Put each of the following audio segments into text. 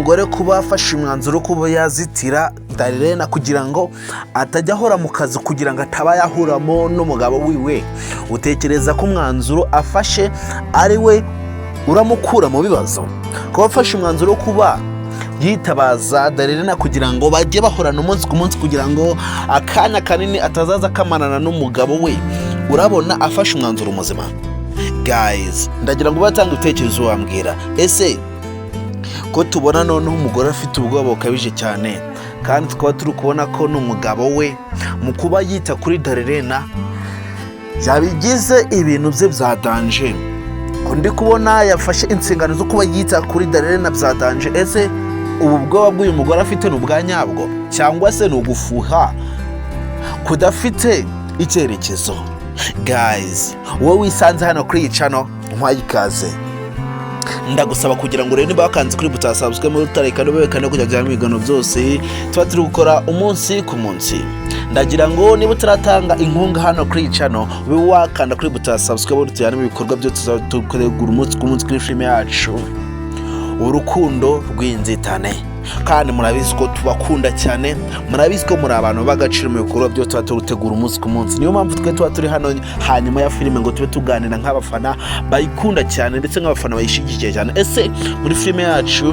Umugore kuba afashe umwanzuro wo kuba yazitira Darirena kugira ngo atajya ahora mu kazi, kugira ngo ataba yahuramo n'umugabo wiwe, utekereza ko umwanzuro afashe ari we uramukura mu bibazo? Kuba afashe umwanzuro wo kuba yitabaza Darirena kugira ngo bajye bahorana umunsi ku munsi, kugira ngo akanya kanini atazaza akamarana n'umugabo we, urabona afashe umwanzuro muzima? Guys, ndagira ngo ubatanga ibitekerezo wambwira. Ese ko tubona noneho umugore afite ubwoba bukabije cyane, kandi tukaba turi kubona ko n'umugabo we mu kuba yita kuri Darirena yabigize ibintu bye bya danger, ko ndi kubona yafashe inshingano zo kuba yita kuri Darirena bya danger, ese ubu bwoba bw'uyu mugore afite ni ubwa nyabwo cyangwa se ni ugufuha kudafite icyerekezo? Guys, wowe wisanze hano kuri iyi channel, nkwaye ikaze. Ndagusaba kugira ngo urebe niba wakanze kuri buto subscribe muri utareka n'ubekane kujya mu ibiganiro byose tuba turi gukora umunsi ku munsi. Ndagira ngo niba utaratanga inkunga hano kuri iyi channel, ube wakanda kuri buto subscribe, tujyane mu bikorwa byo tuzategura umunsi ku munsi kuri filime yacu Urukundo rw'Inzitane. Kandi murabizi ko tubakunda cyane, murabizi ko muri abantu b'agaciro mu bikorwa byo tuba tugutegura umunsi ku munsi. Niyo mpamvu twe tuba turi hano hanyuma ya filime ngo tube tuganira nk'abafana bayikunda cyane, ndetse nk'abafana bayishyigikiye cyane. Ese muri filime yacu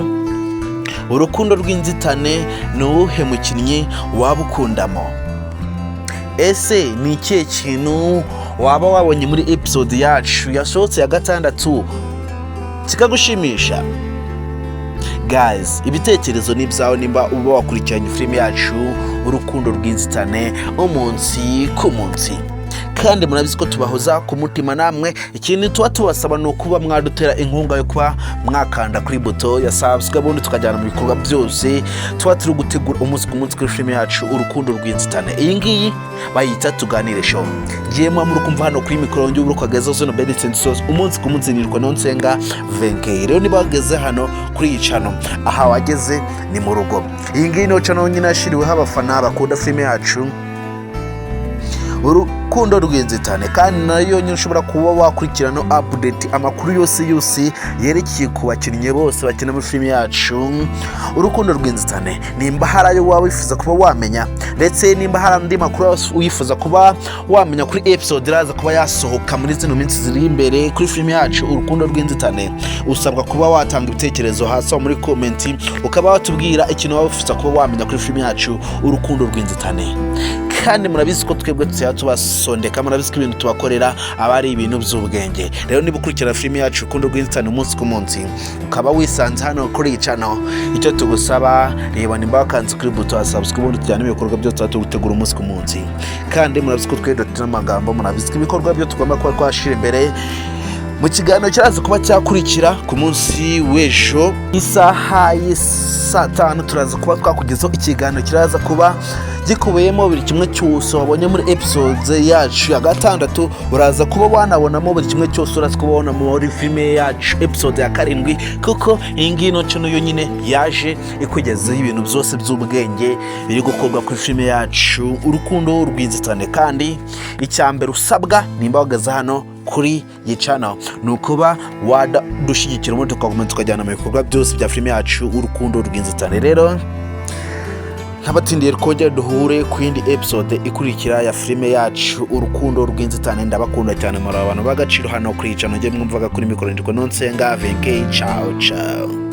Urukundo rw'Inzitane, ni uwuhe mukinnyi waba ukundamo? Ese ni ikihe kintu waba wabonye muri episode yacu yasohotse ya gatandatu kikagushimisha? Guys, ibitekerezo ni ibyawe nimba uba wakurikiranye filime yacu Urukundo rw'Inzitane umunsi ku munsi. Kandi murabizi ko tubahoza ku mutima namwe. Ikintu tuba tubasaba ni ukuba mwadutera inkunga yo kuba mwakanda kuri buto ya subscribe, ubundi tukajyana mu bikorwa byose tuba turi gutegura umunsi ku munsi kuri filime yacu Urukundo rw'Inzitane. Iyi ngiyi bayita Tuganire Show. Ngiye muba muri kumva hano kuri mikoro njye ukageza zino Benedict Source umunsi ku munsi, nirwa Nonsenga Venkei. Rero niba wageze hano kuri iyi channel, aha wageze ni mu rugo. Iyi ngiyi niyo channel nyine yashyiriweho abafana bakunda filime yacu Urukundo rw'Inzitane, kandi nayo nyine ushobora kuba wakurikirana update, amakuru yose yose yerekeye ku bakinnyi bose bakina muri filime yacu Urukundo rw'Inzitane. Nimba hari ayo waba wifuza kuba wamenya, ndetse nimba hari andi makuru wifuza kuba wamenya kuri episode iraza kuba yasohoka muri zino minsi ziri imbere kuri filime yacu Urukundo rw'Inzitane, usabwa kuba watanga ibitekerezo hasi aho muri comment, ukaba watubwira ikintu waba wifuza kuba wamenya kuri filime yacu Urukundo rw'Inzitane. Kandi murabizi ko twebwe tujya tubasondeka, murabizi ko ibintu tubakorera aba ari ibintu by'ubwenge. Rero niba ukurikirana filime yacu Urukundo rw'Inzitane umunsi ku munsi, ukaba wisanze hano kuri iyi channel, icyo tugusaba, reba nimba wakanze kuri buto ya subscribe, ubundi tujyana ibikorwa byose tuba tugutegura umunsi ku munsi. Kandi murabizi ko twe dufite n'amagambo, murabizi ko ibikorwa byo tugomba kuba twashyira imbere. Mu kiganiro kiraza kuba cyakurikira ku munsi w'ejo, isaha y'isaa 5, turaza kuba twakugezaho ikiganiro kiraza kuba gikubiyemo buri kimwe cyose wabonye muri episode yacu ya gatandatu. Uraza kuba wanabonamo buri kimwe cyose uraza kuba wabona muri filime yacu episode ya karindwi, kuko iyi ngiyi no nayo nyine yaje ikugezaho ibintu byose by'ubwenge biri gukorwa kuri filime yacu Urukundo rw'Inzitane. Kandi icya mbere usabwa nimba wageze hano kuri iyi channel ni ukuba wadushyigikira, ubundi tugakomeza tukajyana mu bikorwa byose bya filime yacu Urukundo rw'Inzitane. Rero ntabatindiye, twongere duhure ku yindi episode ikurikira ya filime yacu Urukundo rw'Inzitane. Ndabakunda cyane, muri abantu b'agaciro hano kuri iyi channel. Njye mwumvaga kuri mikoro nitwa Nonsenga Venke. Ciao ciao.